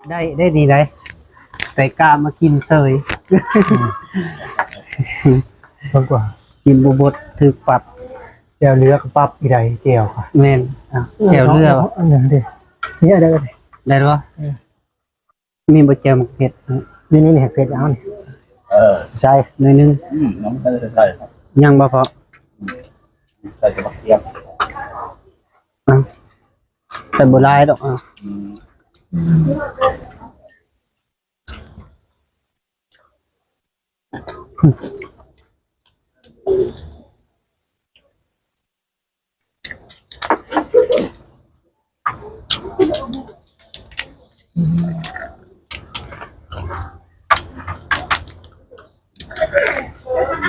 ໄດ້ ໄດ້ນີ້ໄດ໋ ໄດ້ກ້າມາກິນເສີຍ. ອືມ ເບິ່ງກວ່າ ກິນບໍ່ໝົດຖືກປັບ. ແຈ່ວເຫຼືອກໍປັບອີ່ໃດ ແຈ່ວ. ແມ່ນ. ອ້າວ ແຈ່ວເຫຼືອ ອັນນັ້ນເດ້ ນີ້ໄດ້ ໄດ້ບໍ່? ເອີ ມີບໍ່ແຈ່ວໝາກເຜັດ? ນີ້ ນີ້ ນີ້ເຜັດ ເອົານີ້ ເອີ ໃສ່ໜ້ອຍໜຶ່ງ. ອືມ ຍັງບໍ່ພໍ? ອືມ ໃສ່ແຕ່ບັກທຽມ. ອ່ະ ໃສ່ບໍ່ຫຼາຍດອກ. ອ່ະ ອືມ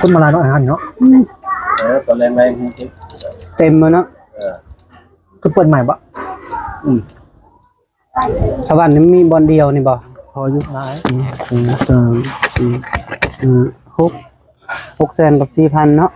ຄົນມາຫຼາຍເນາະ ອາຫານເນາະ. ເອີ ຕອນແລງໆ ເຕັມແລ້ວເນາະ. ເອີ ຄືເປີດໃໝ່ບໍ? ອືມ ສະຫວັນນີ້ມີບ່ອນດຽວນີ້ບໍ່? ພໍຢູ່ຫຼາຍ. ໜຶ່ງ ສອງ ສາມ ສີ່ ຫ້າ ຫົກ ຫົກແສນກັບສີ່ພັນເນາະ.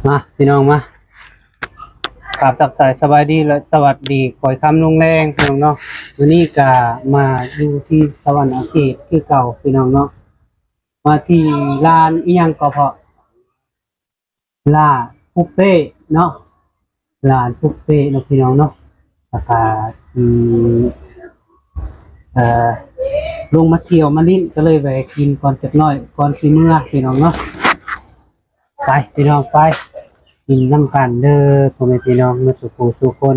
ມາ ພີ່ນ້ອງມາ ກາບທັກທາຍສະບາຍດີ ແລະ ສະຫວັດດີ ຂ້ອຍຄຳລຸງແລງ ພີ່ນ້ອງເນາະ. ມື້ນີ້ກະມາຢູ່ທີ່ສະຫວັນນະເຂດຄືເກົ່າ ພີ່ນ້ອງເນາະ. ມາທີ່ຮ້ານອີ່ຫຍັງກໍເພາະ ລາປຸບເປ້ເນາະ ລາປຸບເປ້ເນາະ ພີ່ນ້ອງເນາະ. ແລ້ວກະ ອືມ ເອີ ລົງມາທ່ຽວມາຫຼິ້ນ ກໍເລີຍແວະກິນກ່ອນຈັກໜ້ອຍ ກ່ອນຊິເມືອ ພີ່ນ້ອງເນາະ. ໄປ ພີ່ນ້ອງ ໄປ ກິນນຳກັນເດີ ພໍ່ແມ່ພີ່ນ້ອງໝົດສູ່ຜູ້ສູ່ຄົນ.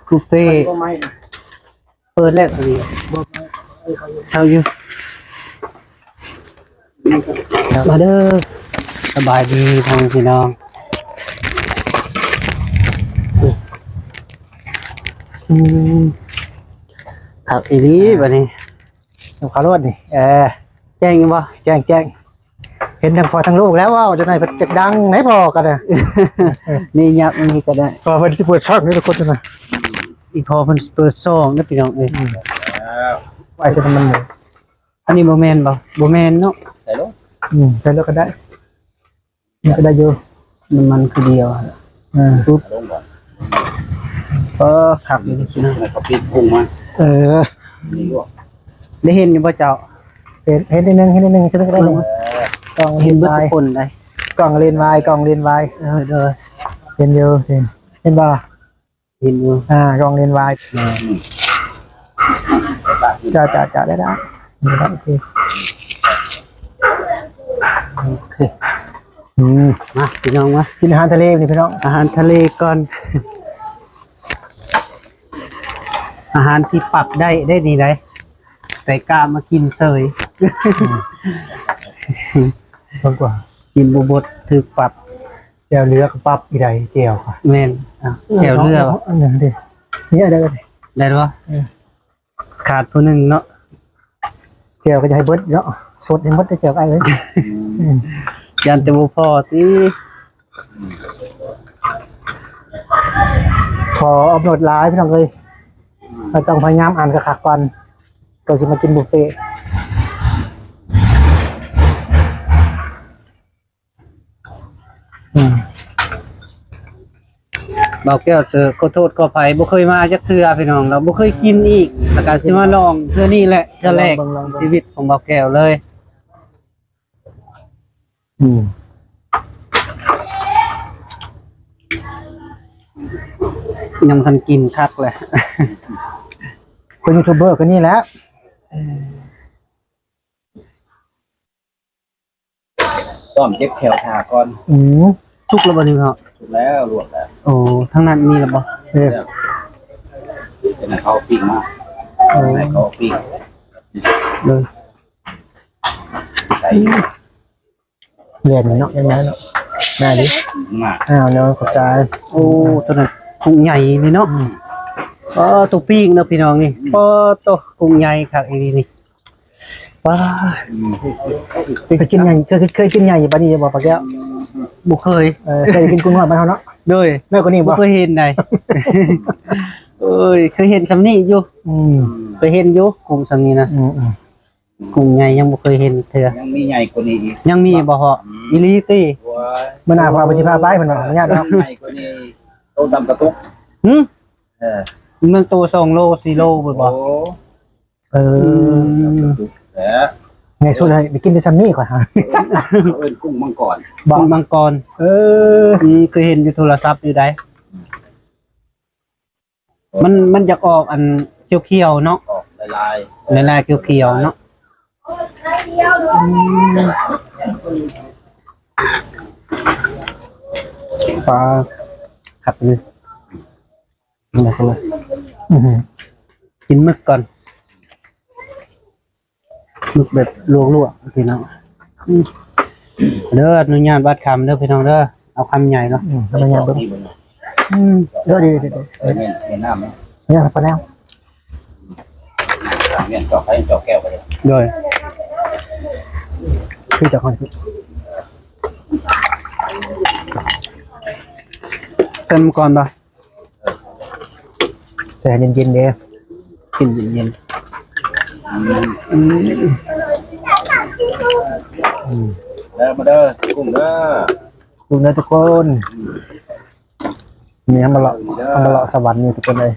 ບຸບເຟ ເປີດແລ້ວ ເຊົາຢູ່. ມາເດີ ສະບາຍດີພໍ່ແມ່ພີ່ນ້ອງ. ອືມ ຄັກອີ່ຫຼີບັດນີ້. ນຳຂາວໂລດນີ້ ເອີ ແຈ້ງຢູ່ບໍ່? ແຈ້ງ ແຈ້ງ ເຫັນທັງພໍ່ທັງລູກແລ້ວ ເວົ້າຈັ່ງໃດເພິ່ນຈັກດັງໃດພໍ່ກໍໄດ້. ນີ້ຫຍັບນີ້ກໍໄດ້ ພໍ່ເພິ່ນຊິເປີດຊ່ອງນີ້ທຸກຄົນນະ. ອີ່ພໍ່ເພິ່ນຊິເປີດຊ່ອງນະ ພີ່ນ້ອງເອີຍ. ອືມ ໄວ້ໃສ່ນ້ຳມັນໝູ. ອັນນີ້ບໍ່ແມ່ນບໍ່? ບໍ່ແມ່ນເນາະ. ໃສ່ໂລດ. ອືມ ໃສ່ໂລດກໍໄດ້. ນີ້ກໍໄດ້ຢູ່ ນ້ຳມັນຄືດຽວ. ເອີ ເອີ ຄັກຢູ່ນີ້ນະ. ເຂົາປິດພຸງມາ. ເອີ ນີ້ລວກ ໄດ້ເຫັນຢູ່ບໍ່ເຈົ້າ? ເຫັນ ເຫັນນິດໜຶ່ງ ເຫັນນິດໜຶ່ງ ຊິໄດ້ ເອີ ກ້ອງເຫັນເບິດທຸກຄົນໄດ໋. ກ້ອງເລນວາຍ ກ້ອງເລນວາຍ. ເອີ ໂດຍ ເຫັນຢູ່ ເຫັນ ເຫັນບໍ່? ເຫັນຢູ່ ອ່າ ກ້ອງເລນວາຍ. ອືມ ຈ້າ ຈ້າ ຈ້າ ໄດ້ ໄດ້ ໂອເຄ ໂອເຄ. ອືມ ມາ ພີ່ນ້ອງມາ ກິນອາຫານທະເລນີ້ ພີ່ນ້ອງ ອາຫານທະເລກ່ອນ. ອາຫານທີ່ປັບໄດ້ ໄດ້ນີ້ໄດ໋ ໄດ້ກ້າມາກິນເສີຍ. ອືມ ເບິ່ງກວ່າ ກິນບໍ່ໝົດຖືກປັບ. ແຈ່ວເຫຼືອກໍປັບອີ່ໃດ ແຈ່ວ. ແມ່ນ ອ່ະ ແຈ່ວເຫຼືອ ອັນນັ້ນເດ້ ນີ້ໄດ້ ໄດ້ບໍ່? ເອີ ຂາດຜູ້ໜຶ່ງເນາະ. ແຈ່ວກໍຢ່າໃຫ້ເບິດເນາະ ສົດໃຫ້ໝົດເດີແຈ່ວອ້າຍເອີຍ. ອືມ ຢ້ານແຕ່ບໍ່ພໍຕິ ຂໍອອບໂຫຼດຫຼາຍ ພີ່ນ້ອງເອີຍ. ເຮົາຕ້ອງພະຍາຍາມອ່ານຄັກໆກ່ອນ ກ່ອນຊິມາກິນບຸບເຟ. ອືມ ບ່າວແກ້ວເຊີ ຂໍໂທດຂໍອະໄພ ບໍ່ເຄີຍມາຈັກເທື່ອພີ່ນ້ອງ ແລ້ວບໍ່ເຄີຍກິນອີກ ແລ້ວກະຊິມາລອງເທື່ອນີ້ແຫຼະ ເທື່ອແລກ ລອງເບິ່ງ ລອງເບິ່ງ ໃນຊີວິດຂອງບ່າວແກ້ວເລີຍ. ອືມ ຍັງບໍ່ທັນກິນຄັກເລີຍ ເປັນຢູທູບເບີກໍນີ້ແຫຼະ. ເອີ ຕ້ອມເຈັບແຂ້ວຖ້າກ່ອນ. ອືມ ສຸກແລ້ວບໍ່ນີ້ເນາະ? ສຸກແລ້ວ ລວກແລ້ວ. ໂອ້ ທາງນັ້ນມີແລ້ວບໍ່? ເອີ ເປັນເຂົາປີ້ງມາ. ໂອ້ ໃຫ້ເຂົາປີ້ງ ເອີ ໄດ້ຢູ່ ແລ່ນເນາະ ຍັງໄດ້ເນາະ ໄດ້ເດ້ ມາ ອ້າວ ເນາະ ຂອບໃຈ ໂອ້ ໂຕນັ້ນກຸ້ງໃຫຍ່ນີ້ເນາະ ອືມ ອໍ ໂຕປີ້ງເນາະພີ່ນ້ອງນີ້ ອືມ ໂອ້ ໂຕກຸ້ງໃຫຍ່ຄັກອີ່ຫຼີນີ້ ວ້າ ອືມ ເຄີຍກິນໃຫຍ່ ເຄີຍ ເຄີຍກິນໃຫຍ່ປານນີ້ຢູ່ບໍ່ ປາແກ້ວ? ບໍ່ເຄີຍ ເອີ ເຄີຍກິນກຸ້ງນ້ອຍບ້ານເຮົາເນາະ ໂດຍ ນ້ອຍກວ່ານີ້ບໍ່? ບໍ່ເຄີຍເຫັນໃດ ໂອ້ຍ ເຄີຍເຫັນຊ່ຳນີ້ຢູ່ ອືມ ເຄີຍເຫັນຢູ່ກຸ້ງຊ່ຳນີ້ນະ ອືມໆ ກຸ້ງໃຫຍ່ຍັງບໍ່ເຄີຍເຫັນເທື່ອ ຍັງມີໃຫຍ່ກວ່ານີ້ອີກ ຍັງມີບໍ່ພໍ່? ອືມ ອີ່ຫຼີຕິ? ໂອ້ຍ ມື້ໜ້າພໍ່ເພິ່ນຊິພາໄປ ເພິ່ນວ່າ ອະນຸຍາດເນາະ ໃຫຍ່ກວ່ານີ້ໂຕສ່ຳກະຕຸກ ຫື? ເອີ ມັນໂຕສອງໂລ ສີ່ໂລພຸ້ນບໍ່? ໂອ້ ເອີ ອືມ ແຫຼະ ໃຫຍ່ສຸດໃຫ້ໄດ້ກິນໄດ້ຊ່ຳນີ້ຂ້ອຍຫາ ເອີ້ນກຸ້ງມັງກອນ ບໍ່? ກຸ້ງມັງກອນ ເອີ ອືມ ເຄີຍເຫັນຢູ່ໂທລະສັບຢູ່ໃດ ມັນ ມັນຢາກອອກອັນຂຽວໆເນາະ ອອກລາຍໆ ລາຍໆຂຽວໆເນາະ ອືມ ປາຄັກເລີຍ ອືມ ກິນໝຶກກ່ອນ ໝຶກແບບລວກໆ ພີ່ນ້ອງ ອືມ ເດີ ອະນຸຍາດບາດຄຳເດີພີ່ນ້ອງເດີ ເອົາຄຳໃຫຍ່ເນາະ ອືມ ຄຳໃຫຍ່ເບິ່ງ ອືມ ເດີ ດີໆ ເອີ ແມ່ນ ແມ່ນນ້ຳ ແມ່ນປາແນວ ແມ່ນຈອກໃສ່ຈອກແກ້ວກໍໄດ້ ໂດຍ ຄືຈະຄ່ອຍ ເຕີມກ່ອນບໍ່? ແຊ່ເຢັນໆເດ້ ກິນເຢັນໆ ອືມ ອືມ ອືມ ເດີ ມາເດີ ກຸ້ງເດີ ກຸ້ງເດີທຸກຄົນ ອືມ ນີ້ເຮົາມາເລາະ ເຮົາມາເລາະສະຫວັນຢູ່ທຸກຄົນເອີຍ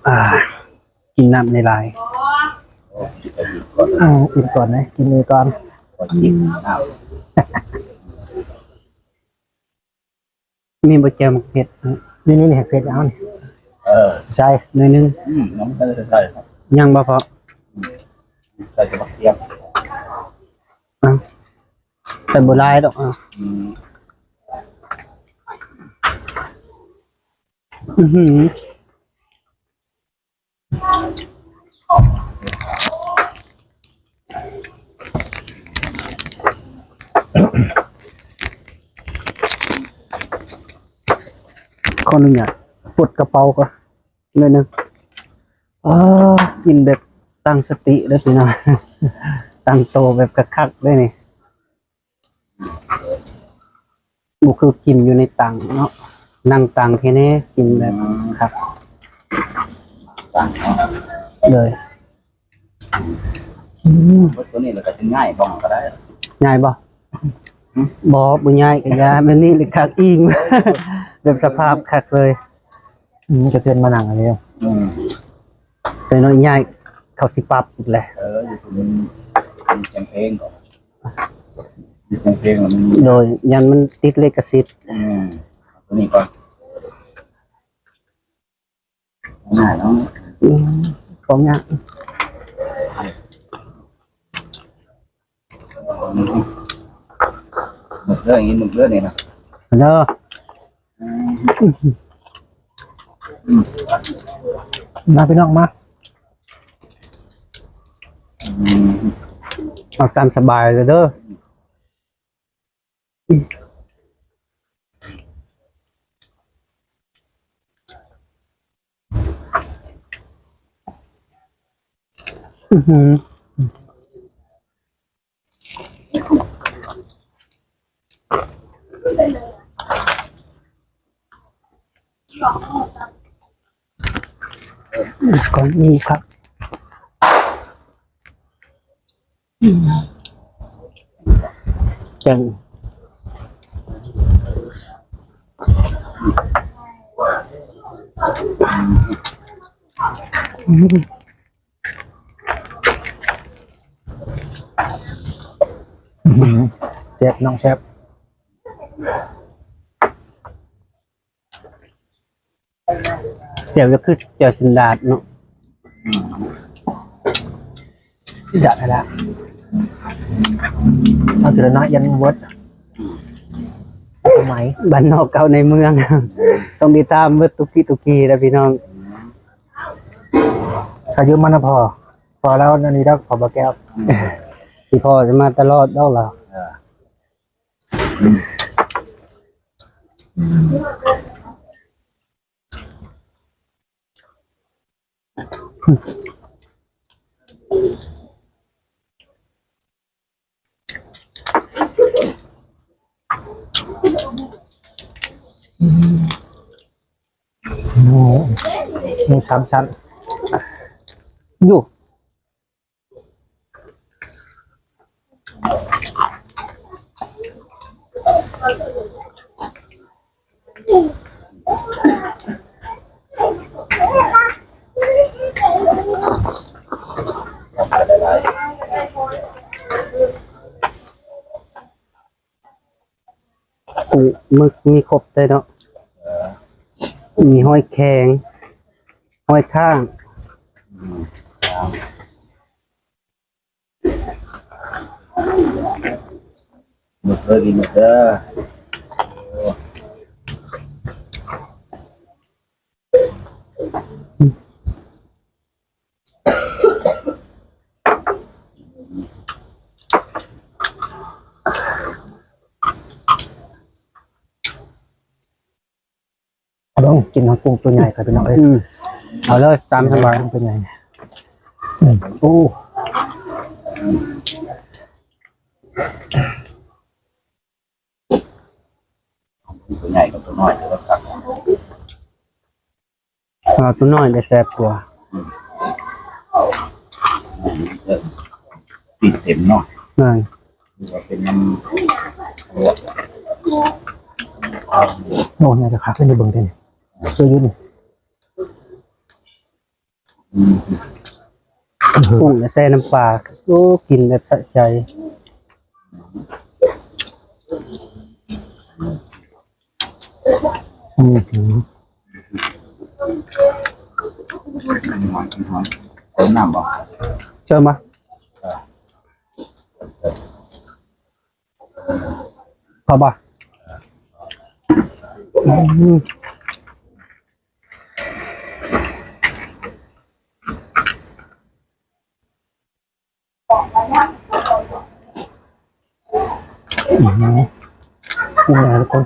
ອ່າ ກິນນ້ຳຫຼາຍໆ ອ່າ ອີ່ມກ່ອນເດ້ ກິນອີ່ມກ່ອນ ມີບໍ່ແຈ່ວໝາກເຜັດ? ນີ້ໆ ໃຫ້ເຜັດເອົາ ເອີ ໃສ່ໜ້ອຍໜຶ່ງ ອືມ ຍັງບໍ່ພໍ? ອືມ ໃສ່ແຕ່ໝາກກຽມ ອ່າ ໃສ່ບໍ່ຫຼາຍດອກ ອ່າ ອືມ ອືຫື ຂໍອະນຸຍາດປົດກະເປົາກ່ອນໜ້ອຍໜຶ່ງ ເອີ ກິນແບບຕັ້ງສະຕິເດີພີ່ນ້ອງ ຕັ້ງໂຕແບບຄັກໆເດີນີ້. ບໍ່ຄືກິນຢູ່ໃນຕັ່ງເນາະ ນັ່ງຕັ່ງແທ້ແນ່ ກິນແບບ ອືມ ຄັກ ຕັ່ງເນາະ ເລີຍ ອືມ ເບິດໂຕນີ້ແລ້ວກໍຊິຫງາຍບ່ອງກໍໄດ້ ຫງາຍບໍ່? ຫືມ ບໍ່ ບໍ່ຫງາຍກໍຢ່າ ແບບນີ້ແຫຼະຄັກອີງ ແບບສະພາບຄັກເລີຍ ອືມ ກະເຕີນມານັ່ງອັນນີ້ ອືມ ແຕ່ນ້ອຍຫງາຍເຂົາຊິປັບອີກແຫຼະ ເອີ ຢູ່ພຸ້ນມັນ ມັນແຈ້ງເພງ ໂດຍ ຢ້ານມັນຕິດລິຂະສິດ ອືມ ເອົາໂຕນີ້ກ່ອນ ງ່າຍເນາະ ອືມ ຂອງຍາກ ອືມ ເດີ ກິນເດີນີ້ນະ ເດີ. ອືມ ມາພີ່ນ້ອງມາ ອືມ ເອົາຕາມສະບາຍເລີຍເດີ ອືຫື. ກ່ອນນີ້ຄັກ ແກງ ອືມ ແຊບນ້ອງແຊບ ແຈ່ວກໍຄືແຈ່ວສັນດາດເນາະ ດາດຫັ້ນລະ ເອົາທີລະໜ້ອຍ ຢ້ານມັນເບິດ. ສະໄໝ ບ້ານນອກເກົ່າໃນເມືອງ ຕ້ອງໄດ້ຕາມເບິດທຸກທີ່ທຸກທີ່ເດີພີ່ນ້ອງ. ຂະຢືມມານຳພໍ່ ພໍ່ລາວນັ້ນນີ້ດອກ ພໍ່ບໍ່ແກ້ວ ອືມ ທີ່ພໍ່ຈະມາຕະຫຼອດດອກລາວ. ເອີ ອືມ ອືມ ໝູ ໝູສາມຊັ້ນຢູ່. ກຸ້ງ ໝຶກ ມີຄົບເລີຍເນາະ ເອີ ມີຫອຍແຄງ ຫອຍຄ້າງ ອືມ ໝົດເລີຍ ກິນໝົດເດີ. ເອົາເບິ່ງ ກິນຫອຍກຸ້ງຕົວໃຫຍ່ຄ່ະພີ່ນ້ອງເອີຍ. ອືມ ເອົາເລີຍ ຕາມສະບາຍ ຕົວໃຫຍ່. ອືມ ໂອ້ ຕົວໃຫຍ່ກັບຕົວນ້ອຍ ຕົວລະຄັກ. ອ່າ ຕົວນ້ອຍໄດ້ແຊບກວ່າ. ອືມ ປີກເຕັມເນາະ. ແມ່ນ ຄືວ່າເປັນນ້ຳ ໂອ້ ໜ້າຈະຄັກເດ້ ເບິ່ງເດ້ນີ້ ຄືຢູ່ນີ້. ອືມ ກຸ້ງແຊ່ນ້ຳປາ ໂອ້ ກິນແບບສະໃຈ. ອືມ ຫອມ ຫອມ ເຕີມນ້ຳບໍ່? ເຕີມບໍ່? ເອີ ພໍບໍ່? ອືມ. ອືມ ກຸ້ງຫຼາຍທຸກຄົນ.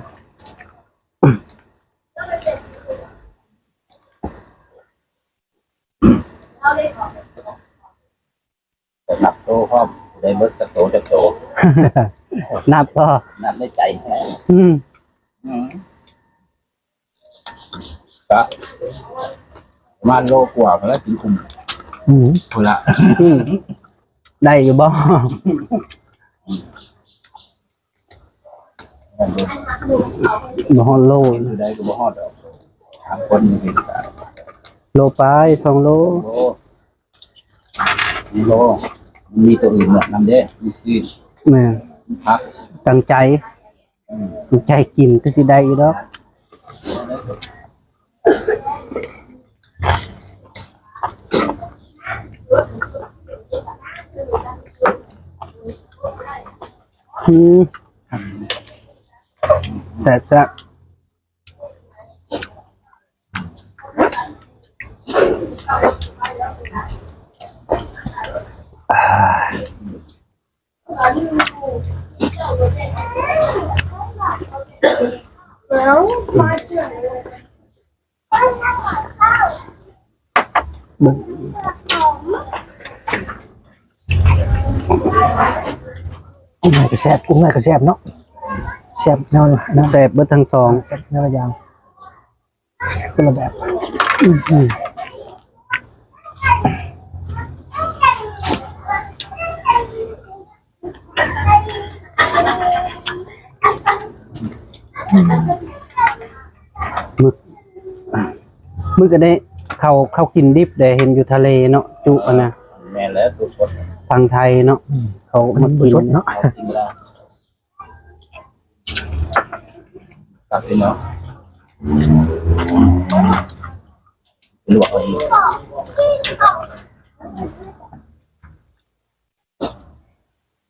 ນັບໂຕພ້ອມ ໄດ້ເບິດຈັກໂຕ ຈັກໂຕ ນັບພໍ ນັບໃນໃຈ. ອືມ ອືມ ກະປະມານໂລກວ່າພຸ້ນລະ ກິນຄຸ້ມ. ອືມ ພຸ້ນລະ. ອືມ ໄດ້ຢູ່ບໍ່? ບໍ່ຮອດໂລ ກິນຢູ່ໃດກໍບໍ່ຮອດດອກ ສາມຄົນນີ້ ໂລປາຍ ສອງໂລ. ໂລ ມີໂຕອື່ນນຳເດ້ ມີຊີ້ນ ແມ່ນ ມີຜັກ ຕັ້ງໃຈ ອືມ ຕັ້ງໃຈກິນຄືຊິໄດ້ຢູ່ດອກ. ອືມ ແຊບໆ. ກຸ້ງນ້ອຍກໍແຊບ ກຸ້ງນ້ອຍກໍແຊບເນາະ ແຊບແນວນັ້ນ ແຊບເບິດທັງສອງ ແຊບແນວລະຢ່າງ. ຄົນລະແບບ ອືມ ໝຶກ ໝຶກອັນນີ້ ເຂົາ ເຂົາກິນດິບເດ້ ເຫັນຢູ່ທະເລເນາະ ຈຸອັນນະ ແມ່ນແລ້ວ ໂຕສົດ ຝັ່ງໄທເນາະ ອືມ ເຂົາ ມັນບໍ່ສົດເນາະ ເຂົາກິນບໍ່ໄດ້. ຕັກກິນເນາະ ລວກເອົາອີກ.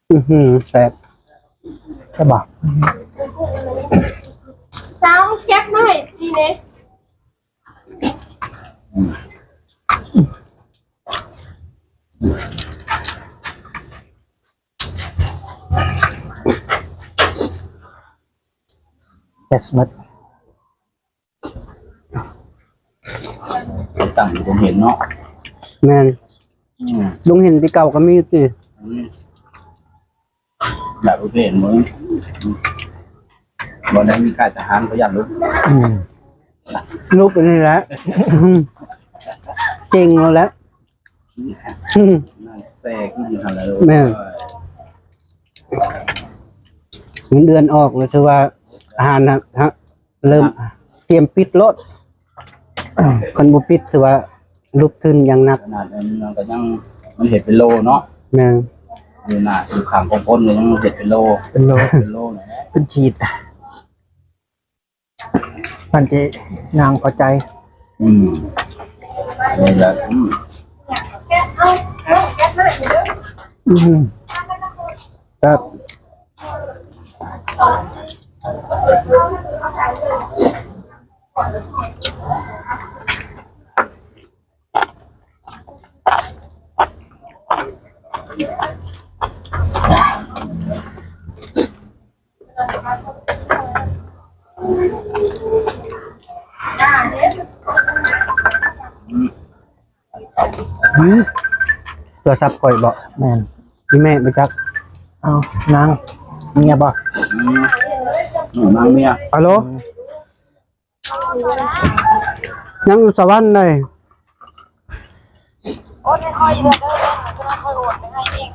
ອື້ຫື ແຊບ ແຊບບໍ່? ສາວເກັບມາໃຫ້ພີ້ແດ່. ແກັສໝົດ. ຕັ້ງຢູ່ດົງເຫັນເນາະ. ແມ່ນ. ອືມ ດົງເຫັນແຕ່ເກົ່າກໍມີຕິ. ອືມ ແບບປະເພດບໍ່ ບໍ່ໄດ້ມີຄ້າຍທະຫານ ກໍຢ້ານຫຼຸບ. ອືມ ຫຼຸບອັນນີ້ແຫຼະ ເຈັງແລ້ວແຫຼະ. ອືມ ນັ່ງແຊກິນຢູ່ຫັ້ນແຫຼະ. ແມ່ນ. ເງິນເດືອນອອກແລ້ວ ຖືວ່າອາຫານນະ ເລີ່ມ ອ່ະ ຕຽມປິດໂລດ. ຄັນບໍ່ປິດ ຖືວ່າຫຼຸບທຶນຢ່າງໜັກ. ຂະໜາດນັ້ນມັນກໍຍັງ ມັນເຮັດເປັນໂລເນາະ. ແມ່ນ. ຢູ່ໜ້າ ຢູ່ຂ້າງຂອງຄົນກໍຍັງເຮັດເປັນໂລ ເປັນໂລ ເປັນໂລນະ ເປັນຂີດ. ມັນຈະຍ່າງພໍໃຈ. ອືມ ນີ້ແຫຼະ. ອືມ ອືມ ແຊບ. ອືມ ໂທລະສັບຂ້ອຍບໍ? ແມ່ນ. ອີ່ແມ່ບໍ່ຈັກ. ເອົ້າ ນາງເມຍບໍ? ອືມ ນາງເມຍ. ອາໂລ. ອືມ ຍັງຢູ່ສະຫວັນໃດ. ໂອນໃຫ້ຂ້ອຍເດີ ຂ້ອຍໂອນໄປໃຫ້ເອງ.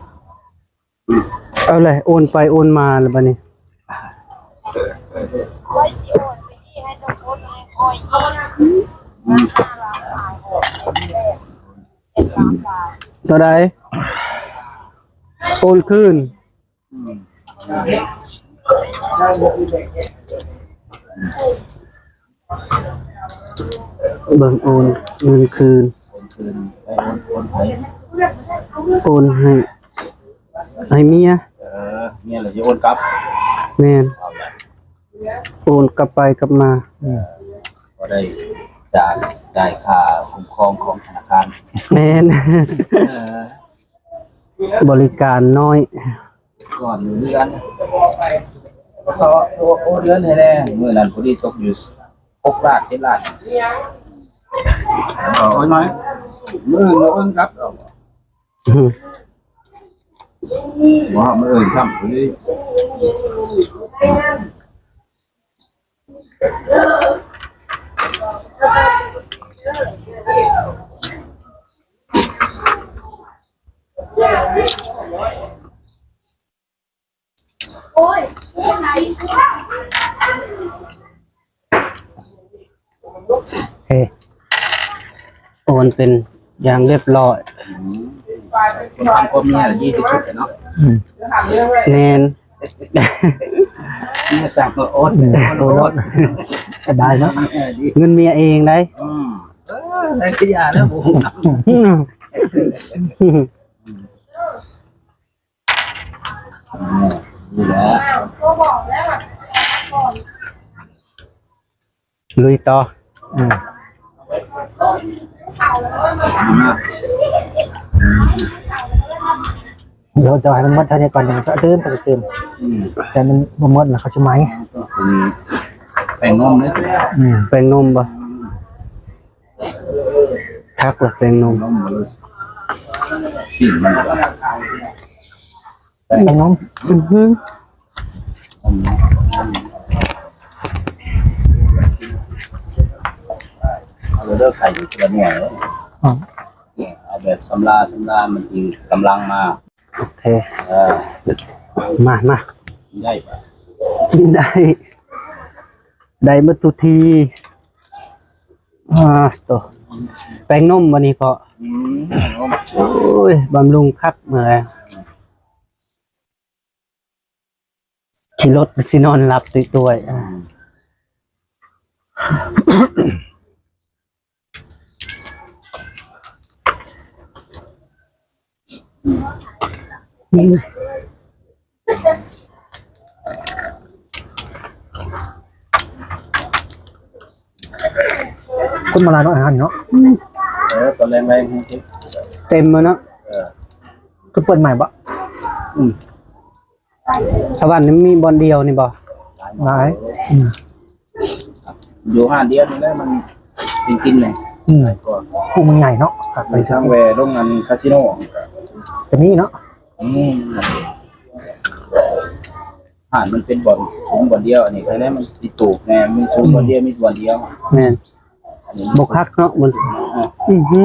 ເອົາເລີຍ ໂອນໄປໂອນມາແລ້ວບັດນີ້. ຂ້ອຍຊິໂອນໄປໃຫ້ເຈົ້າຄົນໃຫ້ຂ້ອຍອີກ. ເທົ່າໃດ? ໂອນຄືນ. ອືມ ເບິ່ງໂອນເງິນຄືນ. ໂອນຄືນ ໃຫ້ໂອນ ໂອນໃຜ? ໂອນໃຫ້ ໃຫ້ເມຍ. ເອີ ເມຍລະຊິໂອນກັບ. ແມ່ນ. ເອົາລະ ໂອນກັບໄປກັບມາ. ອືມ ບໍ່ໄດ້ຈ່າຍ ຈ່າຍຄ່າຄຸ້ມຄອງຂອງທະນາຄານ. ແມ່ນ. ເອີ ບໍລິການນ້ອຍ. ກ່ອນເດືອນ ຂໍໂອນເງິນໃຫ້ແດ່. ມື້ນັ້ນພໍດີຕົກຢູ່ຫົກລ້ານ ເຈັດລ້ານ. ເອົາ ໂອນໜ້ອຍ ມື້ອື່ນໂອນກັບ. ອືມ ບໍ່ ມື້ອື່ນຊ້ຳພໍດີ. ໂອເຄ ໂອນເປັນຢ່າງຮຽບຮ້ອຍ. ອືມ ຄົນທຳຄວາມເມຍດີທີ່ສຸດເນາະ. ອືມ ແມ່ນ. ເມຍສັ່ງກໍໂອນ ອືມ ໂອນໂລດ. ສະບາຍເນາະ. ເອີ ດີ ເງິນເມຍເອງໄດ໋. ອືມ ເອີ ໄດ້ຄືຢ່າງແລ້ວ. ອືມ ນີ້ແຫຼະ ລຸຍຕໍ່. ອືມ ດຽວຈະໃຫ້ມັນໝົດເທົ່ານີ້ກ່ອນ ດຽວຈະຕື່ມ ໄປຕື່ມ. ອືມ ແຕ່ມັນບໍ່ໝົດລະ ເຂົາຊິໄໝ. ແປ້ງນົມເດ້. ອືມ ແປ້ງນົມບໍ? ຄັກລະແປ້ງນົມ. ແປ້ງນົມ. ອືຮຶ ເອົາເດີ ໄຂ່ຢູ່ຄົນລະໜ່ວຍ. ອໍ ເອົາແບບສຳລາ ສຳລາ ມັນຊິກຳລັງມາ. ໂອເຄ ເອີ ມາ ມາ ໄດ້ປະ? ກິນໄດ້ ໄດ້ໝົດທຸກທີ່. ອ່າ ໂຕ ແປ້ງນົມບັດນີ້ເພາະ. ອືມ ແປ້ງນົມ. ໂອ້ຍ ບຳລຸງຄັກເໝືອຍ ຂີ່ລົດຊິນອນຫຼັບຕິ ຕວຍ. ອືມ. ອືມ. ຄົນມາຫຼາຍເນາະ ອາຫານເນາະ. ເອີ ຕອນແລງໆ ເຕັມເລີຍເນາະ. ເອີ ຄືເປີດໃໝ່ບໍ? ອືມ ສະຫວັນນີ້ມີບ່ອນດຽວນີ້ບໍ? ຫຼາຍ ອືມ ຢູ່ຮ້ານດຽວນີ້ແຫຼະ ມັນກິນໆ ນີ້. ອືມ ກວ້າງ ມັນໃຫຍ່ເນາະ. ຄັກ ມີທັງແວ່ລົງອັນຄາສິໂນ ກະມີເນາະ. ອືມ ຮ້ານມັນເປັນບ່ອນຊຸມບ່ອນດຽວ. ອັນນີ້ໃຜແນ່ ມັນຊິໂຕກແນ່ ມີຊຸມບ່ອນດຽວ ມີບ່ອນດຽວ. ແມ່ນ ອັນນີ້ບໍ່ຄັກເນາະ ມັນ ອືມ ອືມ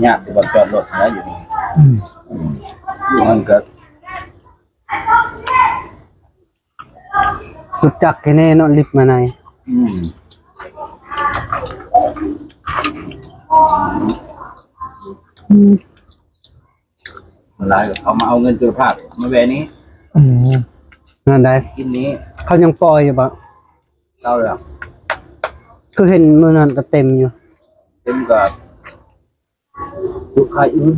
ຍາກຢູ່ບ່ອນຈອດລົດນະ ຢູ່ນີ້. ອືມ ອືມ ຢູ່ຫັ້ນກະ ຮູ້ຈັກແທ້ແນ່ເນາະ ລິບມາໃນ. ອືມ ອືມ ຫຼາຍ ເຂົາມາເອົາເງິນຈຸລະພາບມາແວ່ນີ້. ອືມ ນັ້ນໃດ໋ ກິນນີ້ ເຂົາຍັງປ່ອຍຢູ່ບໍ? ເອົາແລ້ວ ຄືເຫັນມື້ນັ້ນກະເຕັມຢູ່. ເຕັມກະ ຢູ່ຄ້າຍອື່ນ.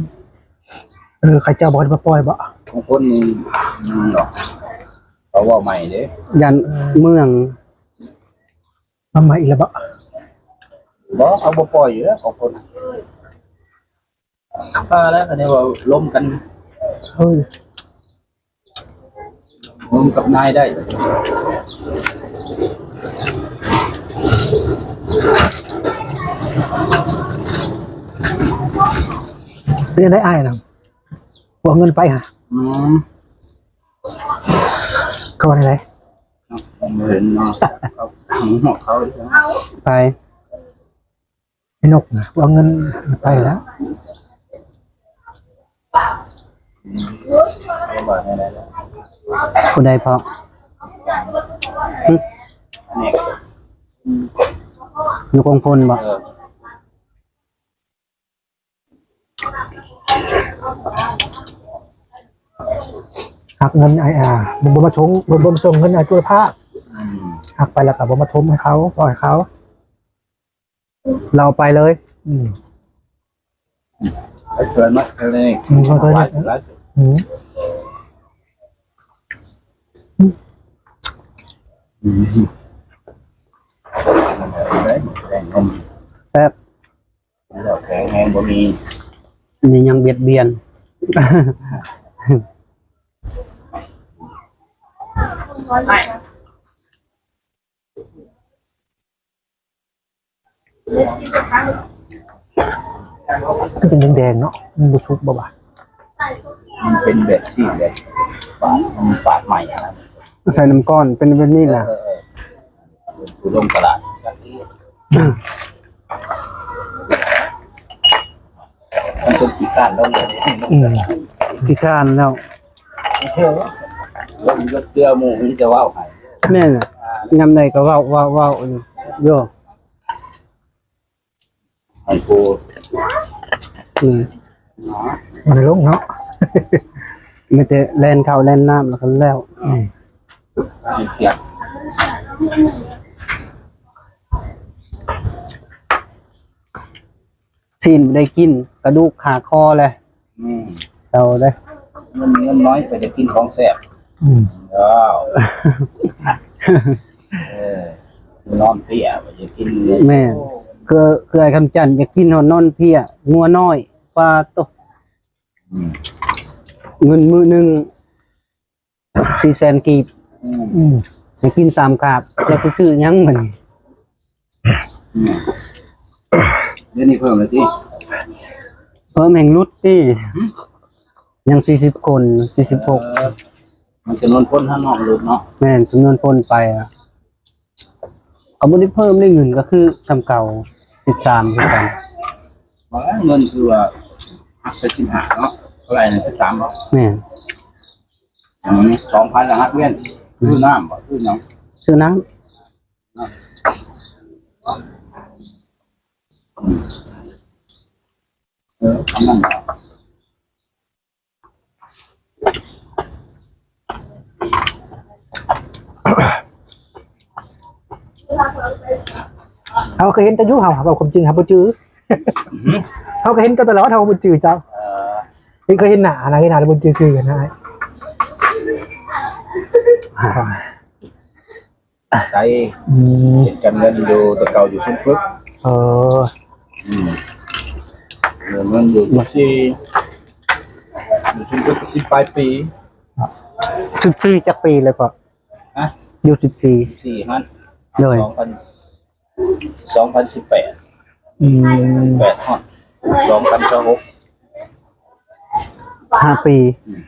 ເອີ ເຂົາເຈົ້າບໍ່ໄດ້ມາປ່ອຍບໍ? ຂອງຄົນນີ້ ອືມ ດອກ ເຂົາເວົ້າໃໝ່ເດ້ ຢ້ານ ເອີ ເມືອງ ມາໃໝ່ອີກແລ້ວບໍ? ບໍ່ ເຂົາບໍ່ປ່ອຍຢູ່ແລ້ວ ຂອງຄົນ ພາແລ້ວ ອັນນີ້ວ່າລົມກັນ. ເອີ ລົມກັບນາຍໄດ້. ເປັນຈັ່ງໃດອ້າຍນະ? ບໍ່ເອົາເງິນໄປຫາ? ອືມ ເຂົາວ່າຈັ່ງໃດ? ບໍ່ເຫັນເນາະ ເຂົາ ເຂົາ ໄປ ໄອ້ນົກນະ ເອົາເງິນໄປແລ້ວ. ຜູ້ໃດພໍ່? ຫຶ? ນາຍນົກອົງພົນບໍ? ເອີ ຫັກເງິນອ້າຍ ອາ ບໍ່ ບໍ່ມາສົ່ງ ບໍ່ ບໍ່ມາສົ່ງເງິນອ້າຍຈຸລະພາບ. ອືມ ຫັກໄປແລ້ວກະບໍ່ມາຖົມໃຫ້ເຂົາ ບໍ່ໃຫ້ເຂົາ. ລາວເອົາໄປເລີຍ. ອືມ ໄປເກີນມາເລີຍ. ອືມ ໄປເກີນ. ອືມ ອືມ ແຊບ. ແລ້ວແຂງແຮງບໍ່ມີ ມີຫຍັງບຽດບຽນ. ມັນເປັນແດງໆເນາະ ມັນບໍ່ສຸກບໍ່ຫວາ? ມັນເປັນແບບຊີ້ນ ແບບປາດ ມັນປາດໃໝ່ຫັ້ນນະ ໃສ່ນ້ຳກ້ອນເປັນແບບນີ້ນະ. ເອີ ເອີ ເອີ ຜູ້ລົງຕະຫຼາດ ມັນຈົນຂີ້ຄ້ານແລ້ວ. ອືມ ຂີ້ຄ້ານແລ້ວ. ເອີ ລົງຍົດເທື່ອໝູ່ມີແຕ່ເວົ້າໃຫ້. ແມ່ນລະ ຍາມໃດກະເວົ້າ ເວົ້າ ເວົ້າຢູ່. ອັນຜູ້ ອືມ ມັນລົງເນາະ ມີແຕ່ແລ່ນເຂົ້າແລ່ນນ້ຳແລ້ວກະແລ້ວ. ອືມ ຊີ້ນບໍ່ໄດ້ກິນ ກະດູກຄາຄໍແຫຼະ. ອືມ ເອົາເດ້ ເງິນ ເງິນນ້ອຍກະຈະກິນຂອງແຊບ. ອືມ ເອີ ເອີ ນອນເພຍ ບໍ່ຢາກກິນເລີຍ. ແມ່ນ ຄື ຄືອ້າຍຄຳຈັນຢາກກິນຮອດນອນເພຍ ງົວນ້ອຍ ປາໂຕ. ອືມ ເງິນມື້ໜຶ່ງສີ່ແສນກີບ. ອືມ ອືມ ໃຫ້ກິນສາມຄາບ ແລ້ວຊິຊື້ຫຍັງມັນ. ອືມ ດຽວນີ້ເພີ່ມແລ້ວຕິ? ເພີ່ມແຮ່ງຫຼຸດຕິ. ຫຶ? ຍັງສີ່ສິບຄົນ ສີ່ສິບຫົກ. ເອີ ມັນຈຳນວນຄົນທາງນອກຫຼຸດເນາະ. ແມ່ນ ຈຳນວນຄົນໄປອະ ກະບໍ່ໄດ້ເພີ່ມ ໄດ້ເງິນກະຄືສ່ຳເກົ່າ ສິບສາມຄືກັນ. ວ່າເງິນຄືວ່າຫັກໄປສິບຫ້າເນາະ ເທົ່າໃດນະ ສິບສາມບໍ? ແມ່ນ. ອືມ ສອງພັນລະຫັກວຽນ. ແມ່ນ. ຊື້ນ້ຳບໍ? ຊື້ຫຍັງ? ຊື້ນ້ຳ. ເອີ ອັນນັ້ນ. ເຮົາກະເຫັນແຕ່ຢູ່ ເຮົາ ເວົ້າຄວາມຈິງ ເຮົາບໍ່ຈື່. ຫື? ເຮົາກະເຫັນເຈົ້າຕະຫຼອດ ເຮົາບໍ່ຈື່ເຈົ້າ. ເອີ ເຫັນ ເຄີຍເຫັນໜ້ານະ ເຫັນໜ້າແຕ່ບໍ່ຈື່ຊື່ກັນນະອ້າຍ. ໃຊ້ ອືມ ເຮັດການເງິນຢູ່ແຕ່ເກົ່າຢູ່ຊຸມຝຶກ. ເອີ ອືມ ເງິນຢູ່ ສິບສີ່ ຢູ່ຊຸມຝຶກ ສິບປາຍປີ. ສິບສີ່ ຈັກປີແລ້ວພໍ່? ຮະ? ຢູ່ສິບສີ່ ສິບສີ່ຫັ້ນ ໂດຍ ສອງພັນ ສອງພັນສິບແປດ. ອືມ ແປດຮອດສອງພັນຊາວຫົກ ຫ້າປີ. ອືມ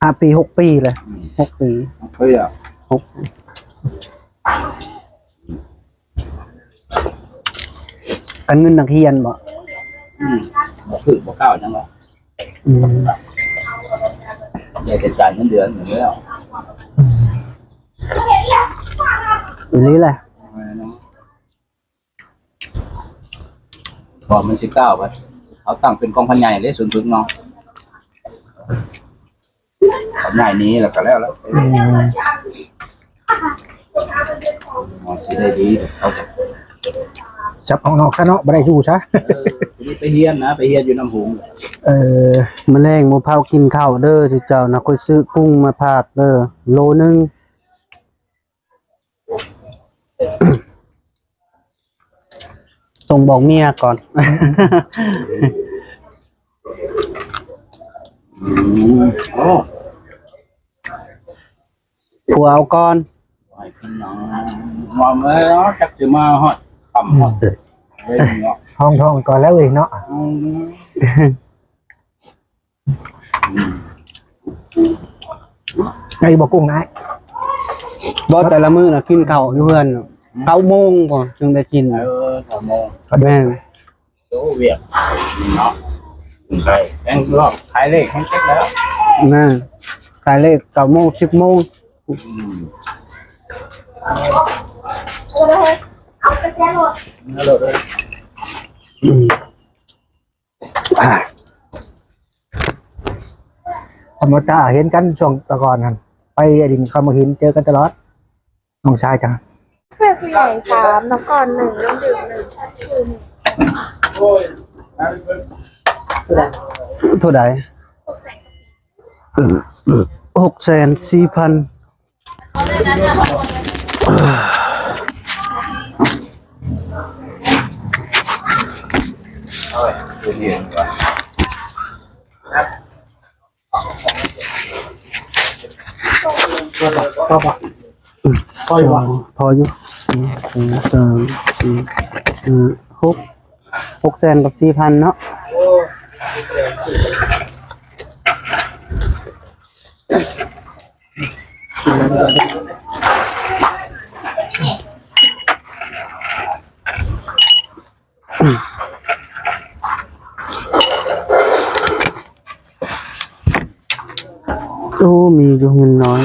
ຫ້າປີ ຫົກປີແລ້ວ. ອືມ ຫົກປີ ຫົກປີ ຫົກ ການເງິນນັກຮຽນບໍ? ອືມ ບໍ່ຖືກບໍ່ກ້າວຫຍັງດອກ. ອືມ ໄດ້ແຕ່ຈ່າຍເງິນເດືອນແລ້ວ. ອືມ ອີ່ຫຼີແຫຼະ. ແມ່ນເນາະ. ບໍ່ ມັນຊິກ້າວໄປ ເຮົາຕັ້ງເປັນກອງພັນໃຫຍ່ເດ້ ສູນຝຶກເນາະ. ພັນໃຫຍ່ນີ້ແລ້ວກໍແລ້ວແລ້ວ. ອືມ ມັນຊິໄດ້ດີ ເຂົາຈະຈັບອອກນອກຊະເນາະ ບໍ່ໄດ້ຢູ່ຊະ. ເອີ ໄປຮຽນນະ ໄປຮຽນຢູ່ນຳໂຮງ. ເອີ ມື້ແລງໝູ່ເຜົ່າກິນເຂົ້າເດີ ເຈົ້ານະ ຂ້ອຍຊື້ກຸ້ງມາຝາກເດີ ໂລໜຶ່ງ. ສົ່ງບອກເມຍກ່ອນ. ອືມ ໂອ້ ຜົວເອົາກ່ອນ. ວ່າເມື່ອເນາະ ຈັກຊິມາຮອດຄ່ຳຮອດເດີ ເລີຍເນາະ ຫ້ອງທ້ອງກ່ອນແລ້ວເອີຍເນາະ. ອືມ ອືມ ໄດ້ບໍ່ກຸ້ງນາຍ? ບໍ່ ແຕ່ລະມື້ນະກິນເຂົ້າຢູ່ເຮືອນ ອືມ ເກົ້າໂມງພຸ້ນຈຶ່ງໄດ້ກິນ. ເອີ ເກົ້າໂມງ ແມ່ນ. ໂອ້ ວຽກເນາະ ໄປແຕ່ງລອບຂາຍເລກແຮງເຈັບແລ້ວ. ແມ່ນ ຂາຍເລກເກົ້າໂມງ ສິບໂມງ. ອືມ ອືມ ອ່າ ທຳມະດາເຫັນກັນຊ່ວງແຕ່ກ່ອນຫັ້ນ ໄປດິນຄຳມະຫີນ ເຈີກັນຕະຫຼອດ ນ້ອງຊາຍຈັງ. ເພື່ອນຜູ້ໃຫຍ່ສາມ ນ້ອງກ່ອນໜຶ່ງ ນ້ອງດື່ມໜຶ່ງ. ເທົ່າໃດ? ຫົກແສນສີ່ພັນ. ພໍບໍ່? ພໍຢູ່ບໍ່? ພໍຢູ່. ໜຶ່ງ ສອງ ສາມ ສີ່ ຫ້າ ຫົກ ຫົກແສນກັບສີ່ພັນເນາະ. ໂອ້ ມີຢູ່ເງິນນ້ອຍ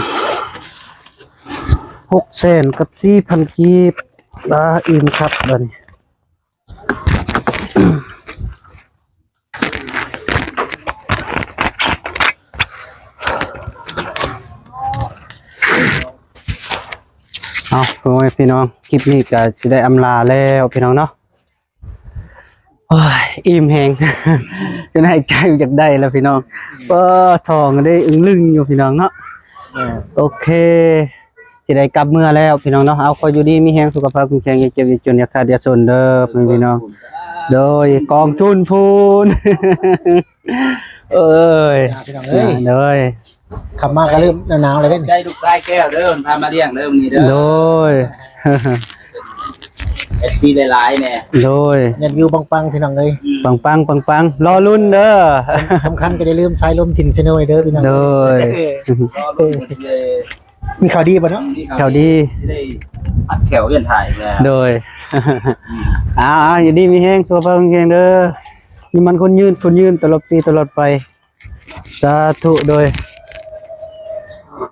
ຫົກແສນກັບສີ່ພັນກີບ. ບາ ອີ່ມຄັກບາດນີ້. ເອົາ ພໍ່ແມ່ພີ່ນ້ອງ ຄລິບນີ້ກໍຊິໄດ້ອຳລາແລ້ວພີ່ນ້ອງເນາະ. ໂອ້ຍ ອີ່ມແຮງ ຈົນຫາຍໃຈບໍ່ຢາກໄດ້ແລ້ວພີ່ນ້ອງ. ເອີ ທ້ອງໄດ້ອຶງລຶງຢູ່ພີ່ນ້ອງເນາະ. ແມ່ນ ໂອເຄ ຊິໄດ້ກັບເມືອແລ້ວພີ່ນ້ອງເນາະ. ເອົາ ຂໍຢູ່ດີມີແຮງ ສຸຂະພາບແຂງແຮງ ຢ່າເຈັບຢ່າຈົນ ຢ່າຂາດຢ່າຈົນເດີພີ່ນ້ອງ. ໂດຍ ກອງທຶນພູນ ເອີຍ ພີ່ນ້ອງເອີຍ ໂດຍ ຂັບມາກໍເລີ່ມໜາວໆແລ້ວເດ້. ໃຈລູກຊາຍແກ້ວເດີ ພາມາລ້ຽງເດີມື້ນີ້ເດີ. ໂດຍ ເອັຟຊີ ຫຼາຍໆແນ່. ໂດຍ ຍອດວິວປັງໆ ພີ່ນ້ອງເອີຍ ອືມ ປັງໆ ປັງໆ ລໍລຸ້ນເດີ. ສຳ ສຳຄັນກໍຢ່າລືມສາຍລົມຖິ່ນ Channel ເດີພີ່ນ້ອງ. ໂດຍ ລໍລຸ້ນເດີ. ມີຂ່າວດີບໍ່ເນາະ? ມີຂ່າວດີ ຊິໄດ້ອັດແຂ້ວວຽນທ້າຍແລ້ວ. ໂດຍ ອືມ ອ່າ ຢູ່ດີມີແຮງ ສຸຂະພາບແຂງແຮງເດີ ຢູ່ໝັ້ນຄົນຍືນ ຄົນຍືນຕະຫຼອດປີຕະຫຼອດໄປ ສາທຸ. ໂດຍ